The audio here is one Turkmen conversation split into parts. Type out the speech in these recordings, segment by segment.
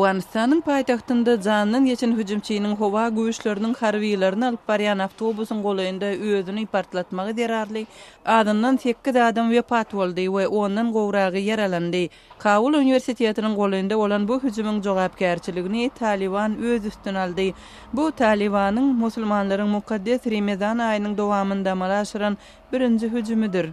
Owganystanyň paýtagtynda janyndan geçen hüjümçiniň howa güýçleriniň harbylaryny alyp barýan awtobusyň golaýynda özüni partlatmagy zerarly azyndan sekiz adam wepat boldy we ondan gowragy ýaralandy. Kabul uniwersitetiniň golaýynda bolan bu hüjümiň jogapkärçiligini Talyban öz üstüne aldy. Bu Talybanyň musulmanlaryň mukaddes Remezan aýynyň dowamynda amala aşyran birinji hüjümidir.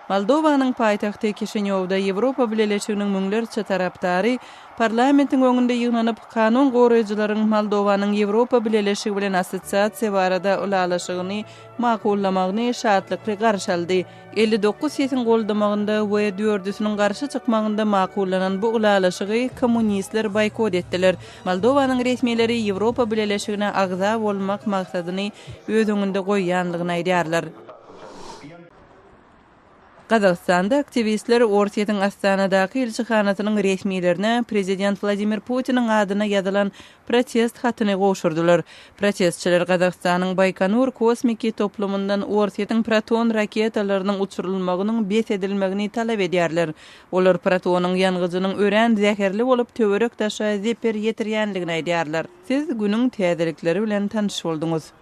Moldowanyň paýtagty Kişinýowda Ýewropa Bileleşiginiň müňlerçe tarapdary parlamentiň öňünde ýygnanyp, kanun goraýjylaryň Moldowanyň Ýewropa Bileleşigi bilen assosiasiýa barada ylalaşygyny makullamagyny şatlykly garşy aldy. 59 sesiň goldamagynda we dördüsiniň garşy çykmagynda makullanan bu ylalaşygy kommunistler boýkot etdiler. Moldowanyň resmileri Ýewropa Bileleşigine agza bolmak maksadyny öz öňünde goýýanlygyny aýdýarlar. Gazagystanda aktiwistler Orsýetiň Astanadaky ilçihanasynyň resmilerine prezident Wladimir Putiniň adyna ýazylan protest hatyny gowşurdylar. Protestçiler Gazagystanyň Baýkonur kosmiki toplumyndan Orsýetiň Proton raketalarynyň uçurylmagynyň bes edilmegini talap edýärler. Olar Protonyň ýangyjynyň örän zäherli bolup, töwerek-daşa zeper ýetirýändigini aýdýarlar. Siz günüň täzelikleri bilen tanyş bolduňyz.